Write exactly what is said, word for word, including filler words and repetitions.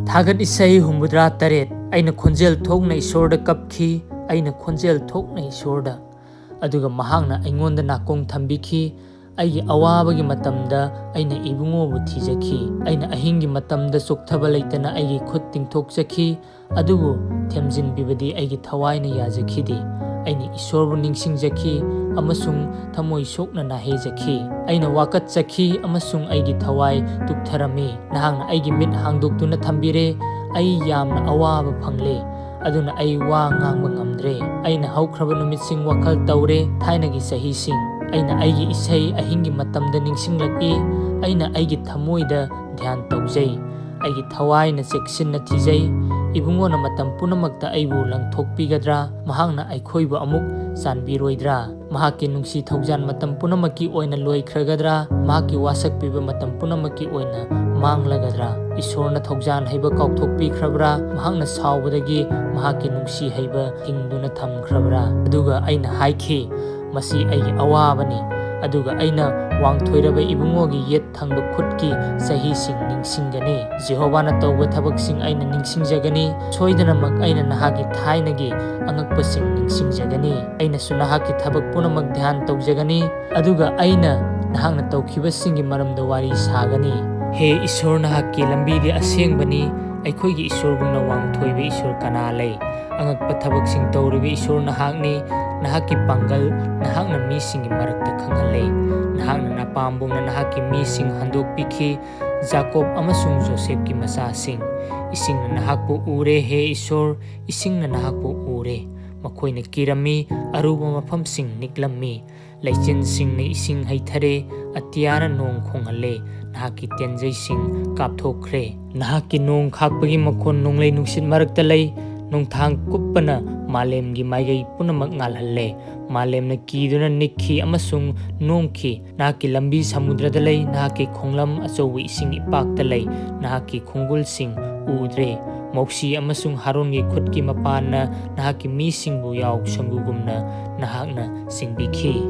ꯊꯥꯒꯠ ꯏꯁꯩ ꯍꯨꯝꯐꯨꯇꯔꯥ ꯇꯔꯦꯠ꯫ ꯑꯩꯅ ꯈꯣꯟꯖꯦꯜ ꯊꯣꯛꯅ ꯏꯁꯣꯔꯗ ꯀꯞꯈꯤ, ꯑꯩꯅ ꯈꯣꯟꯖꯦꯜ ꯊꯣꯛꯅ ꯏꯁꯣꯔꯗ꯫ ꯑꯗꯨꯒ ꯃꯍꯥꯛꯅ ꯑꯩꯉꯣꯟꯗ ꯅꯥꯀꯣꯡ ꯊꯝꯕꯤꯈꯤ, ꯑꯩꯒꯤ ꯑꯋꯥꯕꯒꯤ ꯃꯇꯝꯗ ꯑꯩꯅ ꯏꯕꯨꯡꯉꯣꯕꯨ ꯊꯤꯖꯈꯤ꯫ ꯑꯩꯅ ꯑꯍꯤꯡꯒꯤ ꯃꯇꯝꯗ ꯆꯣꯛꯊꯕ ꯂꯩꯇꯅ ꯑꯩꯒꯤ ꯈꯨꯠ ꯇꯤꯡꯊꯣꯛꯆꯈꯤ, ꯑꯗꯨꯕꯨ ꯊꯦꯝꯖꯤꯟꯕꯤꯕꯗꯤ ꯑꯩꯒꯤ ꯊꯋꯥꯏꯅ ꯌꯥꯖꯈꯤꯗꯦ꯫ ꯑꯩꯅ ꯏꯁꯣꯔꯕꯨ ꯅꯤꯡꯁꯤꯡꯖꯈꯤ ꯑꯃꯁꯨꯡ ꯊꯃꯣꯏ ꯁꯣꯛꯅ ꯅꯥꯍꯦꯖꯈꯤ꯫ ꯑꯩꯅ ꯋꯥꯀꯠꯆꯈꯤ ꯑꯃꯁꯨꯡ ꯑꯩꯒꯤ ꯊꯋꯥꯏ ꯇꯨꯞꯊꯔꯝꯃꯤ꯫ ꯅꯍꯥꯛꯅ ꯑꯩꯒꯤ ꯃꯤꯠ ꯍꯥꯡꯗꯣꯛꯇꯨꯅ ꯊꯝꯕꯤꯔꯦ꯫ ꯑꯩ ꯌꯥꯝꯅ ꯑꯋꯥꯕ ꯐꯪꯂꯦ, ꯑꯗꯨꯅ ꯑꯩ ꯋꯥ ꯉꯥꯡꯕ ꯉꯝꯗ꯭ꯔꯦ꯫ ꯑꯩꯅ ꯍꯧꯈ꯭ꯔꯕ ꯅꯨꯃꯤꯠꯁꯤꯡ ꯋꯥꯈꯜ ꯇꯧꯔꯦ, ꯊꯥꯏꯅꯒꯤ ꯆꯍꯤꯁꯤꯡ꯫ ꯑꯩꯅ ꯑꯩꯒꯤ ꯏꯁꯩ ꯑꯍꯤꯡꯒꯤ ꯃꯇꯝꯗ ꯅꯤꯡꯁꯤꯡꯂꯛꯏ꯫ ꯑꯩꯅ ꯑꯩꯒꯤ ꯊꯃꯣꯏꯗ ꯙ꯭ꯌꯥꯟ ꯇꯧꯖꯩ꯫ ꯑꯩꯒꯤ ꯊꯋꯥꯏꯅ ꯆꯦꯛꯁꯤꯟꯅ ꯊꯤꯖꯩ꯫ ꯏꯕꯨꯡꯉꯣꯅ ꯃꯇꯝ ꯄꯨꯝꯅꯃꯛꯇ ꯑꯩꯕꯨ ꯂꯪꯊꯣꯛꯄꯤꯒꯗ꯭ꯔꯥ? ꯃꯍꯥꯛꯅ ꯑꯩꯈꯣꯏꯕꯨ ꯑꯃꯨꯛ ꯆꯥꯟꯕꯤꯔꯣꯏꯗ꯭ꯔꯥ? ꯃꯍꯥꯛꯀꯤ ꯅꯨꯡꯁꯤ ꯊꯧꯖꯥꯟ ꯃꯇꯝ ꯄꯨꯝꯅꯃꯛꯀꯤ ꯑꯣꯏꯅ ꯂꯣꯏꯈ꯭ꯔꯒꯗ꯭ꯔꯥ? ꯃꯍꯥꯛꯀꯤ ꯋꯥꯁꯛ ꯄꯤꯕ ꯃꯇꯝ ꯄꯨꯝꯅꯃꯛꯀꯤ ꯑꯣꯏꯅ ꯃꯥꯡꯂꯒꯗ꯭ꯔꯥ? ꯏꯁꯣꯔꯅ ꯊꯧꯖꯥꯟ ꯍꯩꯕ ꯀꯥꯎꯊꯣꯛꯄꯤꯈ꯭ꯔꯕ꯭ꯔꯥ? ꯃꯍꯥꯛꯅ ꯁꯥꯎꯕꯗꯒꯤ ꯃꯍꯥꯛꯀꯤ ꯅꯨꯡꯁꯤ ꯍꯩꯕ ꯊꯤꯡꯗꯨꯅ ꯊꯝꯈ꯭ꯔꯕ꯭ꯔꯥ? ꯑꯗꯨꯒ ꯑꯩꯅ ꯍꯥꯏꯈꯤ, "ꯃꯁꯤ ꯑꯩꯒꯤ ꯑꯋꯥꯕꯅꯤ"꯫ ꯑꯗꯨꯒ ꯑꯩꯅ ꯋꯥꯡꯊꯣꯏꯔꯕ ꯏꯕꯨꯡꯉꯣꯒꯤ ꯌꯦꯠ ꯊꯪꯕ ꯈꯨꯠꯀꯤ ꯆꯍꯤꯁꯤꯡ ꯅꯤꯡꯁꯤꯡꯒꯅꯤ꯫ ꯖꯦꯍꯣꯚꯥꯅ ꯇꯧꯕ ꯊꯕꯛꯁꯤꯡ ꯑꯩꯅ ꯅꯤꯡꯁꯤꯡꯖꯒꯅꯤ꯫ ꯁꯣꯏꯗꯅꯃꯛ ꯑꯩꯅ ꯅꯍꯥꯛꯀꯤ ꯊꯥꯏꯅꯒꯤ ꯑꯉꯛꯄꯁꯤꯡ ꯅꯤꯡꯁꯤꯡꯖꯒꯅꯤ꯫ ꯑꯩꯅꯁꯨ ꯅꯍꯥꯛꯀꯤ ꯊꯕꯛ ꯄꯨꯝꯅꯃꯛ ꯙ꯭ꯌꯥꯟ ꯇꯧꯖꯒꯅꯤ, ꯑꯗꯨꯒ ꯑꯩꯅ ꯅꯍꯥꯛꯅ ꯇꯧꯈꯤꯕꯁꯤꯡꯒꯤ ꯃꯔꯝꯗ ꯋꯥꯔꯤ ꯁꯥꯒꯅꯤ꯫ ꯍꯦ ꯏꯁꯣꯔ, ꯅꯍꯥꯛꯀꯤ ꯂꯝꯕꯤꯗꯤ ꯑꯁꯦꯡꯕꯅꯤ꯫ ꯑꯩꯈꯣꯏꯒꯤ ꯏꯁꯣꯔꯒꯨꯝꯅ ꯋꯥꯡꯊꯣꯏꯕ ꯏꯁꯣꯔ ꯀꯅꯥ ꯂꯩ? ꯑꯉꯛꯄ ꯊꯕꯛꯁꯤꯡ ꯇꯧꯔꯤꯕ ꯏꯁꯣꯔ ꯅꯍꯥꯛꯅꯤ꯫ ꯅꯍꯥꯛꯀꯤ ꯄꯥꯡꯒꯜ ꯅꯍꯥꯛꯅ ꯃꯤꯁꯤꯡꯒꯤ ꯃꯔꯛꯇ ꯈꯪꯍꯜꯂꯦ꯫ ꯅꯍꯥꯛꯅ ꯅꯄꯥꯝꯕꯣꯝꯅ ꯅꯍꯥꯛꯀꯤ ꯃꯤꯁꯤꯡ ꯍꯟꯗꯣꯛꯄꯤꯈꯤ, ꯖꯥꯀꯣꯕ ꯑꯃꯁꯨꯡ ꯖꯣꯁꯦꯐꯀꯤ ꯃꯆꯥꯁꯤꯡ꯫ ꯏꯁꯤꯡꯅ ꯅꯍꯥꯛꯄꯨ ꯎꯔꯦ, ꯍꯦ ꯏꯁꯣꯔ, ꯏꯁꯤꯡꯅ ꯅꯍꯥꯛꯄꯨ ꯎꯔꯦ꯫ ꯃꯈꯣꯏꯅ ꯀꯤꯔꯝꯃꯤ, ꯑꯔꯨꯕ ꯃꯐꯝꯁꯤꯡ ꯅꯤꯛꯂꯝꯃꯤ꯫ ꯂꯩꯆꯤꯟꯁꯤꯡꯅ ꯏꯁꯤꯡ ꯍꯩꯊꯔꯦ, ꯑꯇꯤꯌꯥꯅ ꯅꯣꯡ ꯈꯣꯡꯍꯜꯂꯦ, ꯅꯍꯥꯛꯀꯤ ꯇꯦꯟꯖꯩꯁꯤꯡ ꯀꯥꯞꯊꯣꯛꯈ꯭ꯔꯦ꯫ ꯅꯍꯥꯛꯀꯤ ꯅꯣꯡ ꯈꯥꯛꯄꯒꯤ ꯃꯈꯣꯟ ꯅꯣꯡꯂꯩ ꯅꯨꯡꯁꯤꯠ ꯃꯔꯛꯇ ꯂꯩ, ꯅꯣꯡꯊꯥꯡ ꯀꯨꯞꯄꯅ ꯃꯥꯂꯦꯝꯒꯤ ꯃꯥꯏꯀꯩ ꯄꯨꯝꯅꯃꯛ ꯉꯥꯜꯍꯜꯂꯦ꯫ ꯃꯥꯂꯦꯝꯅ ꯀꯤꯗꯨꯅ ꯅꯤꯛꯈꯤ ꯑꯃꯁꯨꯡ ꯅꯣꯝꯈꯤ꯫ ꯅꯍꯥꯛꯀꯤ ꯂꯝꯕꯤ ꯁꯃꯨꯗ꯭ꯔꯗ ꯂꯩ, ꯅꯍꯥꯛꯀꯤ ꯈꯣꯡꯂꯝ ꯑꯆꯧꯕ ꯏꯁꯤꯡ ꯏꯄꯥꯛꯇ ꯂꯩ, ꯅꯍꯥꯛꯀꯤ ꯈꯣꯡꯒꯨꯜꯁꯤꯡ ꯎꯗ꯭ꯔꯦ꯫ ꯃꯣꯛꯁꯤ ꯑꯃꯁꯨꯡ ꯍꯥꯔꯣꯟꯒꯤ ꯈꯨꯠꯀꯤ ꯃꯄꯥꯟꯅ ꯅꯍꯥꯛꯀꯤ ꯃꯤꯁꯤꯡꯕꯨ ꯌꯥꯎ ꯁꯪꯒꯨꯒꯨꯝꯅ ꯅꯍꯥꯛꯅ ꯆꯤꯡꯕꯤꯈꯤ꯫